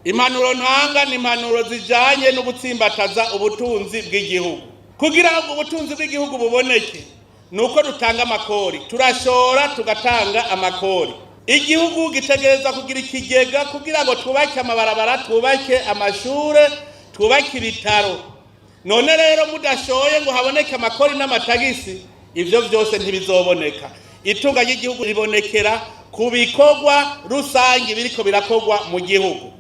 Impanuro ntanga ni impanuro zijanye no gutsimbataza ubutunzi bw'igihugu. Kugira ngo ubutunzi bw'igihugu buboneke, ni uko dutanga amakori, turashora tugatanga amakori. Igihugu gitegereza kugira ikigega kugira ngo twubake amabarabara, twubake amashure, twubake ibitaro. None rero mudashoye ngo haboneke amakori n'amatagisi, ivyo vyose ntibizoboneka. Itunga ry'igihugu ribonekera ku bikorwa rusange biriko birakorwa mu gihugu.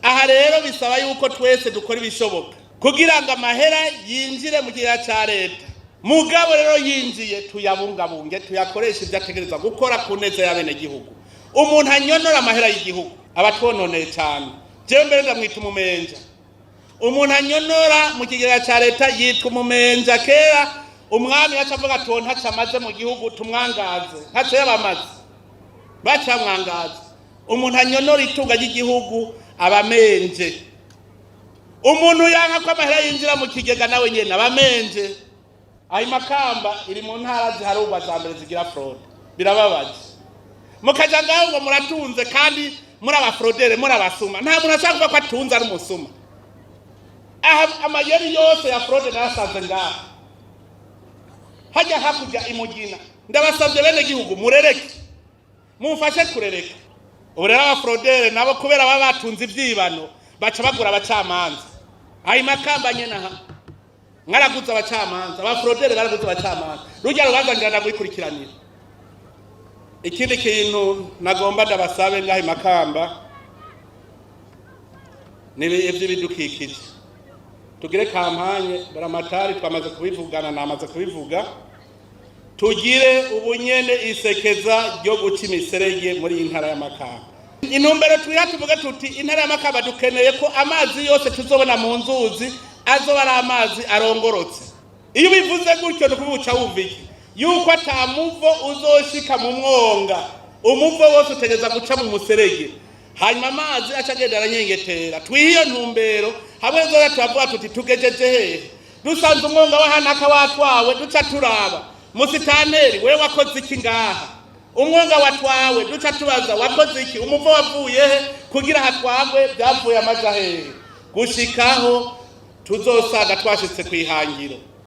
Aha rero bisaba yuko twese dukora ibishoboka kugira ngo amahera yinjire mu kigega ca leta. Mugabo rero yinjiye, tuyabungabunge, tuyakoreshe ivyo ategerezwa gukora ku neza y'abenegihugu. Umuntu anyonora amahera y'igihugu aba atwononeye cane. Jewe mbere ndamwita umumenja. Umuntu anyonora mu kigega ca leta yitwa umumenja. Kera umwami yaca avuga ati: "Uwo ntaco amaze mu gihugu, tumwangaze." Ntaco yabamaze, bacamwangaza. Umuntu anyonora itunga ry'igihugu abamenje. Umuntu yanka ko amahera yinjira mu kigega nawe nyene abamenje. Ayo Makamba iri mu ntara ziharugwa za mbere zigira fraude. Birababaje, mukaja ngaho ngo muratunze kandi muri aba fraudeurs, muri abasuma. Nta muntu ashaka kuvuga ko atunze ari umusuma. Aha amayeri yose ya fraude nayasanze ngaha hajya hakurya imugina. Ndabasabye bene gihugu, murereke, mumfashe kurereka. Ubu rero aba fraudeurs nabo, kubera baba batunze ivyibano, baca bagura abacamanza. Ayo Makamba nyene aha mwaraguze abacamanza, aba fraudeurs baraguze abacamanza. Rujya rubanza ngira ndagwikurikiranira. Ikindi kintu nagomba ndabasabe ngaho Makamba ni ivy'ibidukikije. Tugire campagne baramatari, twamaze kubivugana, namaze kubivuga. Tugire ubunyene isekeza ryo guca imiserege muri iyi ntara y'Amakamba. Intumbero twiha, tuvuge tuti intara y'Amakamba dukeneye ko amazi yose tuzobona mu nzuzi azoba ari amazi arongorotse. Iyo ubivuze gutyo, ni ukuvuga uca wumva iki? Yuko ata muvo uzoshika mu mwonga. Umuvo wose utegereza guca mu muserege, hanyuma amazi aca agenda aranyengetera. Twihe iyo ntumbero. Hamwe zoya turavuga tuti: "Tugejeje hehe?" Dusanze umwonga w'ahanaka watwawe, duca turaba musitaneri: "Wewe wakoze iki ngaha umwonga watwawe?" Duca tubaza: "Wakoze iki? Umuvo wavuye he kugira hatwagwe? Byavuye amaja hehe?" Gushikaho tuzosanga twashitse kwihangiro.